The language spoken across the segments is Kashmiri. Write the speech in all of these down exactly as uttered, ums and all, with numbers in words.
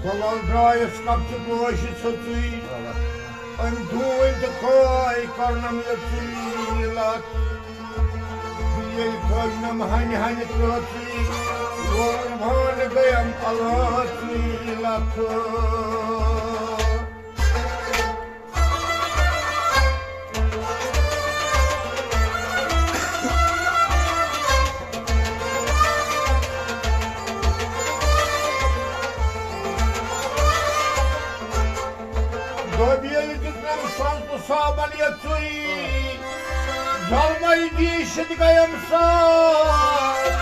وۄلہٕ درٛایَس کَپچہِ پوشہِ سٕژٕے، أمۍ ڈوٗنۍ تہٕ کھٲے کٔرنَم یَژٕے لَتھ۔ ییٚلہِ کھٲجنَم ہَنہِ ہَنہِ ترٛٲژٕے، ووٚن وانہٕ گٔیَم اَلٲژٕے لَتھ۔ دوٚپ ییٚلہِ دِژنَم سۄنٛتہٕ صٲبَن یَژٕے، زَلمَے دیٖشِتھ گٔیَم ساس۔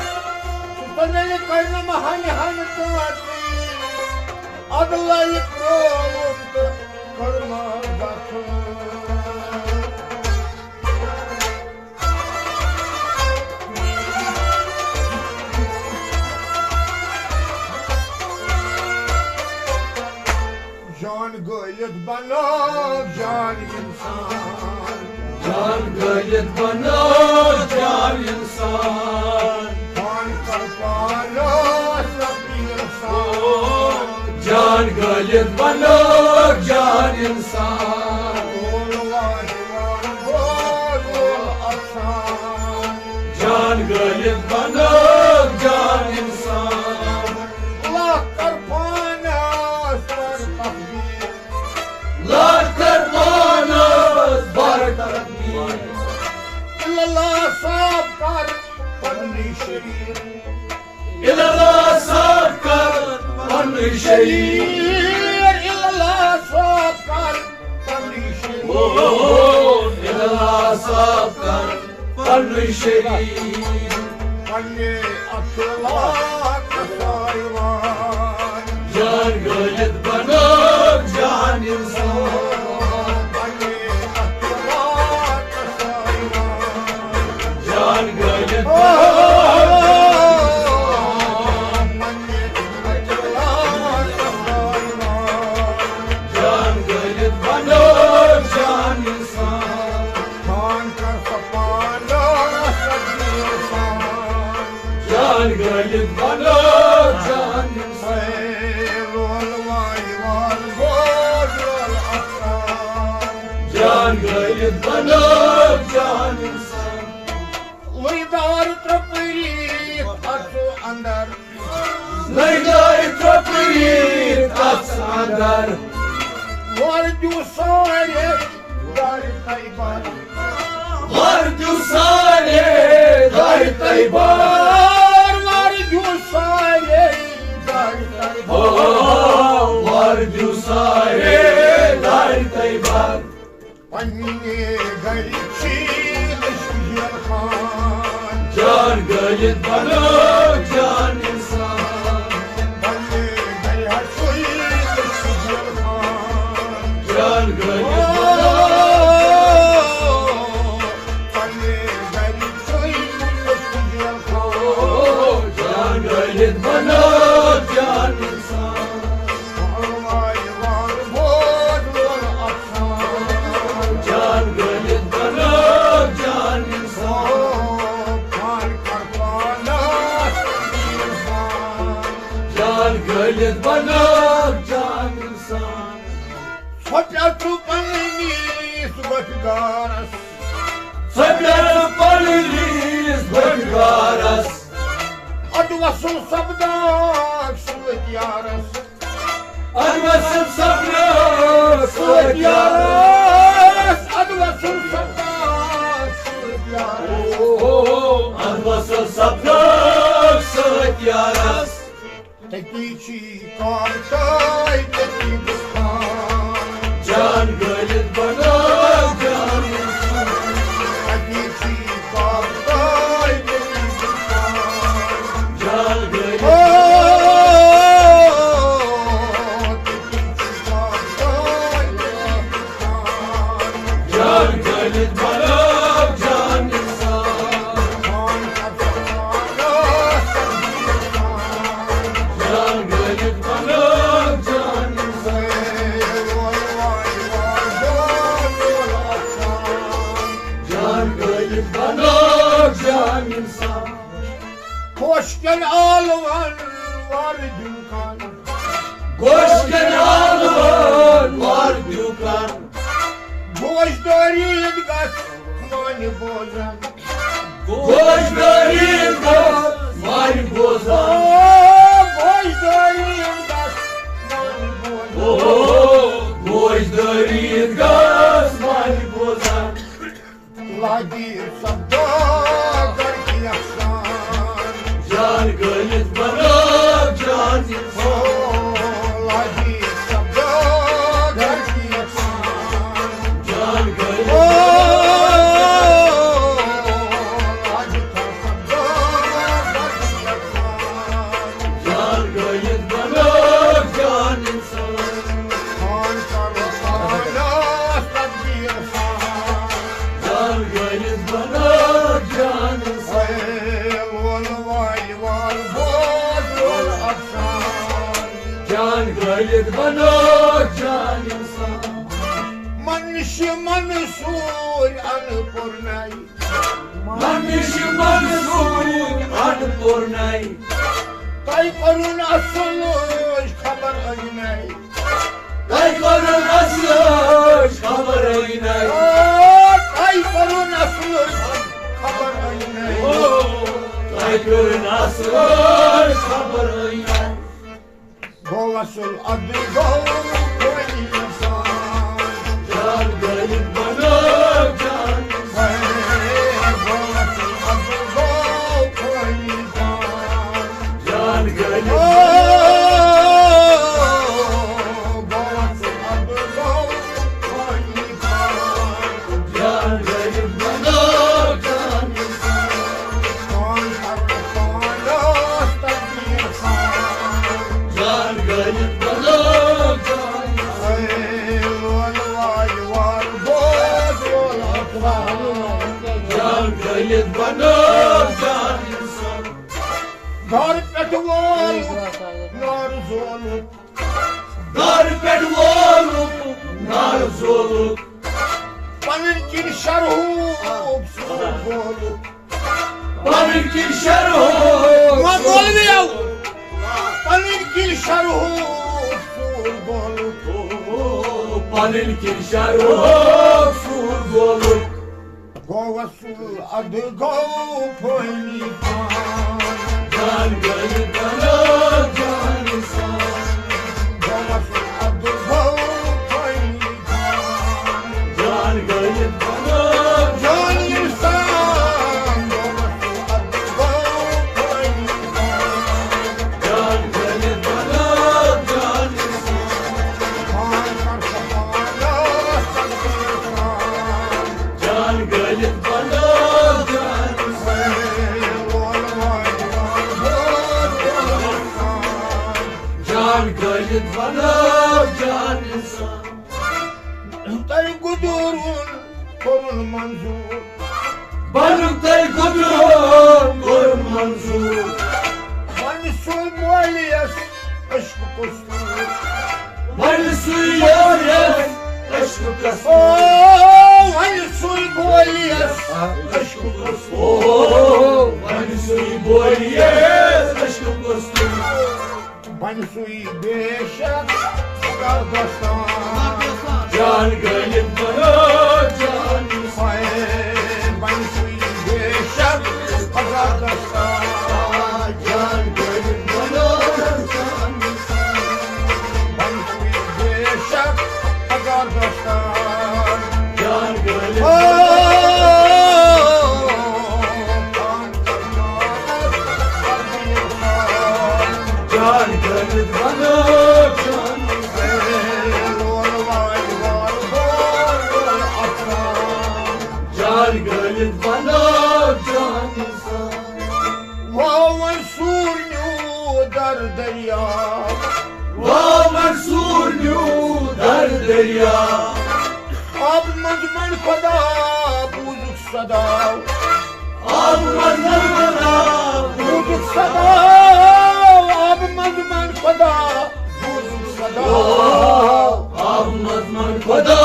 سُہ تہٕ ییٚلہِ کٔرنَم ہَنہِ ہَنہِ ترٛٲژٕے، اَدٕ لَیہِ ترٛووُم تہٕ کٔرمَس دَفن۔ جان گٲلِتھ بنٲو جان اِنسان۔ جان گٲلِتھ بنٲو جان اِنسان۔ پان کر پانس ربی احسان۔ جان گٲلِتھ بنٲو جان اِنسان۔ وول واجوان گوٚو وول افسان۔ جان گٲلِتھ بنٲو جان اِنسان۔ لکھ کر پانس پر تقدیر۔ لکھ کر پانس پر تقدیر۔ الا اللہ صاف کر پننی شریر۔ الا اللہ صاف کر پننی شریر۔ الا اللہ صاف کر پننی شریر۔ او، الا اللہ صاف کر پننی شریر۔ پننہِ اخلاق سایوان۔ جان گٲلِتھ بنٲو جان اِنسان۔ پننہِ اخلاق سایوان۔ جان گٲلِتھ بنٲو۔ پننہِ اخلاق سایوان۔ جان گٲلِتھ بنٲو جان اِنسان۔ جان کر سا پانس ربی احسان۔ جان گٲلِتھ بنٲو جان اِنسان۔ اے لول واجوان گوٚو لول افسان۔ جان گٲلِتھ بنٲو جان اِنسان۔ لٔجۍ دارِ ترٛپٕرِتھ اَژٕ اَندر۔ لٔجۍ دارِ ترٛپٕرِتھ اَژٕ اَندر۔ وَر دیُت سارے دارِ طیبہ۔ وَر دیُت سارے دارِ طیبہ۔ وَر دیُت سارے دارِ طیبہ۔ او، وَر دیُت سارے دارِ طیبہ۔ پننہِ گرِ چھِ أسۍ جیل خان۔ جان گٲلِتھ بنٲو جان اِنسان۔ پننہِ گرِ ہسا چھِ أسۍ جیل خان۔ جان گٲلِتھ بنٲو۔ پننہِ گرِ چھِ أسۍ جیل خان۔ جان گٲلِتھ بنٲو جان اِنسان۔ جان گٲلِتھ بنٲو جان اِنسان۔ جان گٲلِتھ بنٲو جان اِنسان۔ ژھۄپہِ ژٕ پننِس گۄپھِ گارس۔ ژھۄپہِ ژٕ پننِس گۄپھِ گارس۔ ادٕ وصل سپداکھ سۭتۍ یارس۔ ادٕ وصل سپداکھ سۭتۍ یارس۔ ادٕ وصل سپداکھ سۭتۍ یارس۔ او، ادٕ وصل سپداکھ سۭتۍ یارس۔ تٔتی چھی کاوٕ تہٕ تٔتی بُخار۔ جان گٲلِتھ بنٲو جان اِنسان۔ تٔتی چھی کاوٕ تہٕ تٔتی بُخار۔ جان گٲلِتھ او، تٔتی چھی کاوٕ تہٕ تٔتی بُخار۔ جان گٲلِتھ بنٲو جان اِنسان۔ جان گٲلِتھ بنٲو جان اِنسان۔ جان گٲلِتھ بنٲو جان اِنسان۔ خۄش تیٚلہِ عالمن وَر دیُن خان۔ پوشکن آلون وار دیوکان۔ گوشداری گژھ مانہِ بوزن۔ گوشداری گژھ مانہِ بوزن۔ گوشداری گژھ مانہِ بوزن۔ او، گوشداری گژھ مانہِ بوزن۔ لادی سپدو گرکی افسان۔ جان گٔلِتھ بنو جان انسان۔ او، لادی سپدو گرکی افسان۔ جان گٔلِتھ او، لادی سپدو گرکی افسان۔ جان گٔلِتھ بنو جان انسان۔ خان کر خان تقدیر خان۔ جان گٔلِتھ بنو جان انسان۔ اے لول والہِ وال بوز لول افسان۔ جان گٔلِتھ بنو جان انسان۔ منشہِ منصور ان پورنائی۔ منشہِ منصور ان پورنائی۔ تۄہہِ کٔرٕن اصلٕچ خبر أنۍ نَے۔ تۄہہِ کٔرٕن اصلٕچ خبر أنۍ نَے۔ آ، تۄہہِ کٔرٕن اصلٕچ خبر أنۍ نَے۔ او، تۄہہِ کٔرٕن اصلٕچ خبر أنۍ نَے۔ گوٚو اصل ادٕ گوٚو کوئی انسان۔ جان گٔلِتھ بنو جان۔ ہے، گوٚو اصل ادٕ گوٚو کوئی انسان۔ جان گٔلِتھ او، گوٚو اصل ادٕ گوٚو کوئی انسان۔ جان گٔلِتھ بنو جان انسان۔ کون کر پانس تقدیر خان۔ جان گٔلِتھ بنو جان۔ اے لول والہِ وال بوز لول افسان۔ جان گٔلِتھ بنو جان انسان۔ گھر پٮ۪ٹھ وول نار زولُک۔ گھر پٮ۪ٹھ وولُک نار زولُک۔ پنٕنۍ کِنۍ شرہُک سوٗر گولُک۔ پنٕنۍ کِنۍ شرہُک وۄنۍ مولوی آو۔ پنٕنۍ کِنۍ شرہُک سوٗر گولُک۔ پنٕنۍ کِنۍ شرہُک سوٗر گولُک۔ گوٚو وصل ادٕ گوٚو فٲنی پان۔ جان گٔلِتھ بنو جان انسان۔ گوٚو وصل ادٕ گوٚو فٲنی پان۔ جان گٔلِتھ بنو جان انسان۔ گوٚو وصل ادٕ گوٚو فٲنی پان۔ جان گٔلِتھ بنو جان انسان۔ خان کر سپانس تقدیر خان۔ جان گٔلِتھ بنو جان۔ جان گٔلِتھ بنو جان انسان۔ تۄہہِ گُزورُن کوٚرُن منظوٗر۔ بنُن تۄہہِ گُزورُن کوٚرُن منظوٗر۔ وۄنۍ سُے مولیَس عشق قصور۔ وۄنۍ سُے یوریَس عشق قصور۔ او، وۄنۍ سُے گولیَس عشق قصور۔ او، وۄنۍ سُے گولیَس عشق قصور۔ وۄنۍ سُے بے شک خدا دستان۔ جان گٔلِتھ بنو جان۔ ہاے، وۄنۍ سُے بے شک خدا دستان۔ جان گٔلِتھ بنو جان۔ بے شک خدا دستان۔ جان گٔلِتھ۔ او، جان گٔلِتھ بنو جان۔ جان گٔلِتھ بنو جان۔ واو وۄنۍ سوٗر نیوٗ در دریا۔ واو وۄنۍ سوٗر نیوٗ در دریا۔ آبہٕ منٛز منٛڈ خۄدا بوٗزُکھ صدا۔ آبہٕ منٛز منٛڈ خۄدا بوٗزُکھ صدا۔ آبہٕ منٛز منٛڈ خۄدا بوٗزُکھ صدا۔ آبہٕ منٛز منٛڈ خۄدا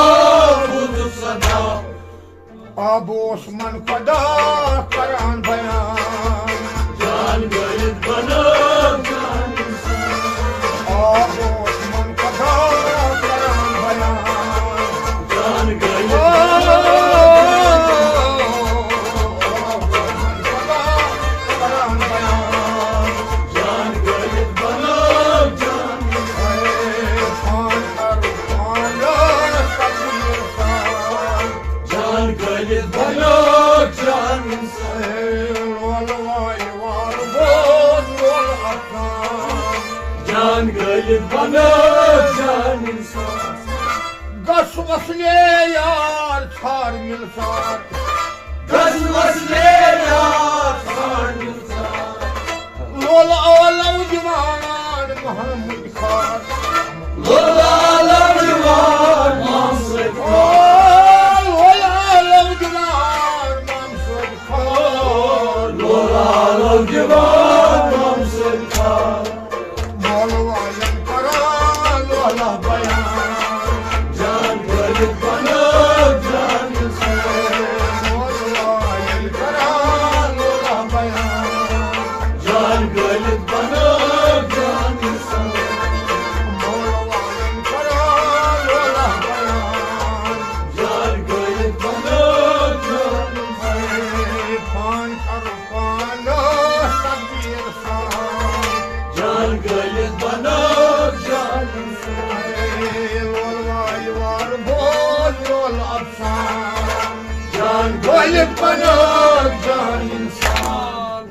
بوٗزُکھ صدا۔ آب اوس من خۄدا کران بیان۔ جان گٔلِتھ بنو جان انسان۔ آب اوس گٔلِتھ بنٲو جان انسان۔ گژھ وصلے یار ژھار مِلژار۔ گژھ وصلے یار ژھار مِلژار۔ لول عالم جوان محمد خان۔ لول عالم جوان محمد خان۔ لول عالم جوان محمد خان۔ لول عالم جوان محمد خان۔ مولوی کران لولہ بیان۔ جان گٔلِتھ بنٲو جان انسان۔ مولوی کران لولہ بیان۔ جان گٔلِتھ بنٲو جان انسان۔ مولوی کران لولہ بیان۔ جان گٔلِتھ بنٲو جان انسان۔ پان کر پانس تقدیر سان۔ جان گٔلِتھ بنٲو جان انسان۔ اے لول وارٕ وار بوز لول افسان۔ جان گٔلِتھ بنٲو جان انسان۔